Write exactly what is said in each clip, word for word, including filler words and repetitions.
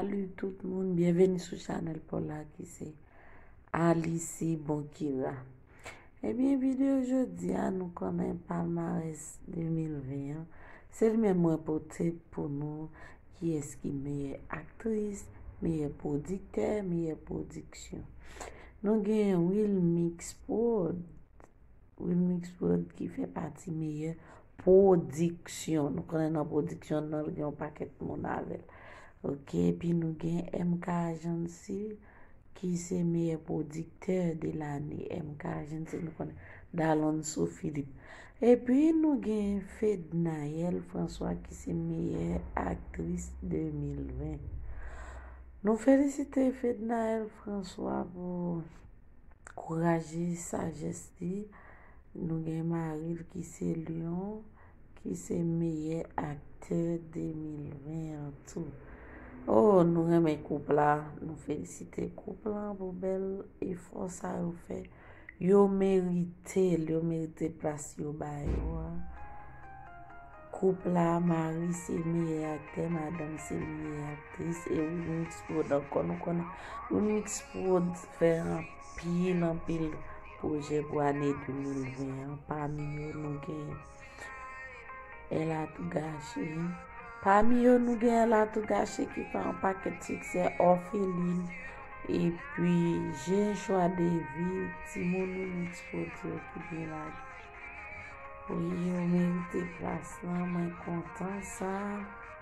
Salut tout moun, byenveni sou chanèl pa w la ki se Alice Bonkira. Ebyen, videyo jodi a, nou konnen palmarès de mil ven an, se li menm mwen pote pou nou, kiyès ki meyè aktris, meyè pwodiktè, meyè pwodiksyon. Nou gen Wilmix Prod, Wilmix Prod ki fè pati meyè pwodiksyon. Nou konnen nan pwodiksyon nan, gen yon pakèt moun avè l. Oke, epi nou gen M K Agency ki se meyè pwodiktè de lane. M K Agency, nou konnen Dalonso Philippe. Epi nou gen Fednaelle François ki se meyè aktris de mil ven. Nou felisite Fednaelle François pou kouraj e sajès li. Nou gen mari l ki se Lion, ki se meyè aktè de mil ven an tou. Oh, nou renmen koup la, nou felisite koup lan pou bèl efò sa yo fè. Yo merite l, yo merite plas yo ba yo a. Koup la, mari se meyè aktè, madanm se meyè aktris, e Wilmix Prod ankò. Nou konnen Wilmix Prod fè anpil, anpil pwojè pou ane de mil ven an. Pami yo, nou gen Ella Tougaché. Pami yo, nou gen Ella Tougaché ki fè yon pakèt siksè, Orpheline, epi J'ai un choix de vie, timoun Wilmix Prod yo ki byen lage. Wi, yo merite plas lan, mwen kontan sa.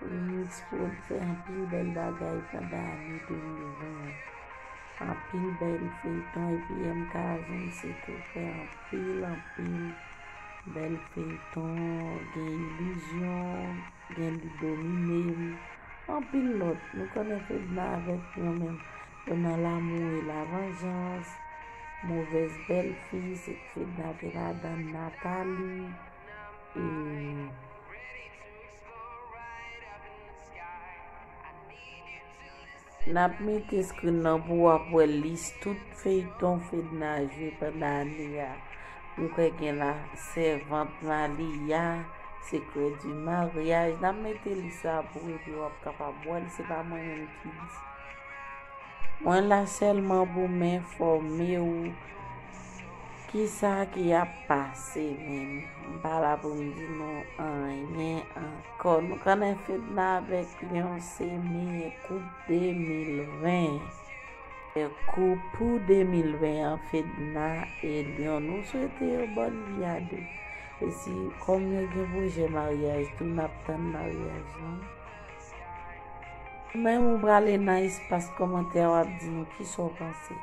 Wilmix Prod fè anpil bèl bagay pandan ane de mil ven an. Anpil bèl feyton, epi M K Agency tou fè anpil, anpil bèl feyton, gen Ilizyon, gen Li Domine M, anpil lòt. Nou konnen Fedna avèk yo menm. Yo nan L'amour et la vengeance, Mauvaise belle-fille, se Fedna te ladan, Nathalie, e n ap mete screen nan pou w ap wè lis tout feyton Fedna jwe pandan ane a. Ou kwè gen La Servante Malia, Secret du mariage. N ap mete lis la pou ou epi w ap kapab wè l. Se pa mwen menm ki di. Mwen la sèlman pou m enfòme w kisa ki ap pase menm. M pa la pou m di nou anyen ankò. Nou konnen Fedna avèk Lion se meyè koup de mil ven. E koup pou de mil ven an, Fedna e Lion, nou swete yo bòn vi a de. E si, kòm yo gen pwojè maryaj tou, n ap tann maryaj lan. Ou menm ou prale nan espas kòmantè a, w ap di nou kisa w panse.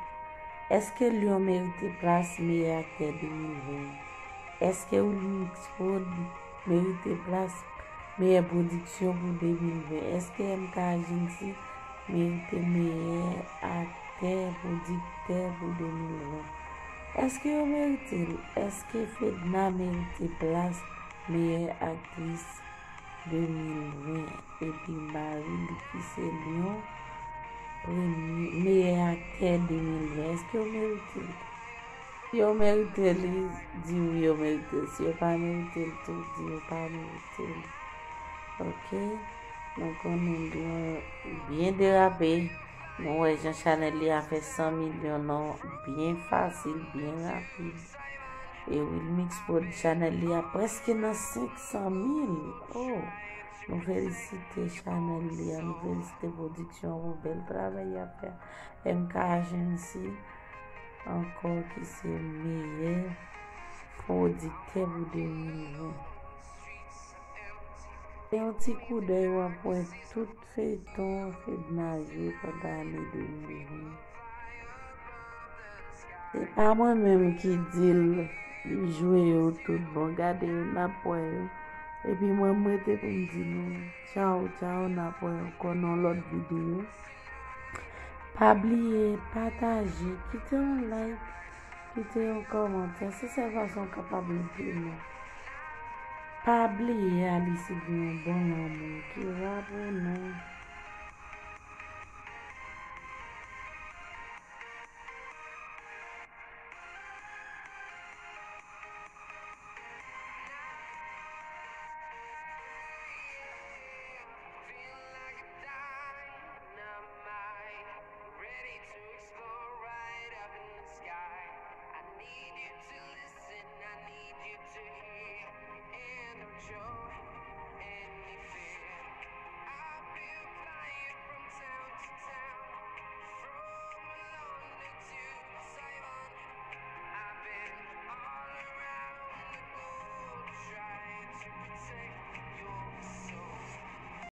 Èske Lion merite plas meyè aktè de mil ven? Èske Wilmix Prod merite plas meyè pwodiksyon pou de mil ven? Èske M K Agency merite meyè aktè, pwodiktè pou de mil ven? Èske yo merite l? Èske Fedna merite plas meyè aktris de mil ven? Epi mari li ki se Lion, premye, meyè aktè de mil ven. Èske yo merite l? Si yo merite li, di wi yo merite l. Si yo pa merite l tou, di yo pa merite l. Oke? Nou konnen Lion byen derape. Nou wè jan chanèl li a fè san milyon non, byen fasil, byen rapid. E Wilmix Prod chanèl li a prèske nan senk san mil. Oh! Nou felisite chanèl li a, nou felisite pwodiksyon pou bèl travay y ap fè a. M K Agency ankò ki se meyè pwodiktè pou de mil ven. Se yon ti koudèy w ap wè tout feyton Fedna jwe pandan ane de mil ven. Se pa mwen menm ki di l li jwe yo tout bon. Gade yo, n ap wè yo. Epi mwen, m rete pou m di nou tchaw, tchaw, n ap wè ankò nan lòt videyo. Pa bliye pataje, kite yon like, kite yon kòmantè. Se sèl fason w kapab ede nou. Pa bliye Alice gen yon bon lanmou ki la pou nou.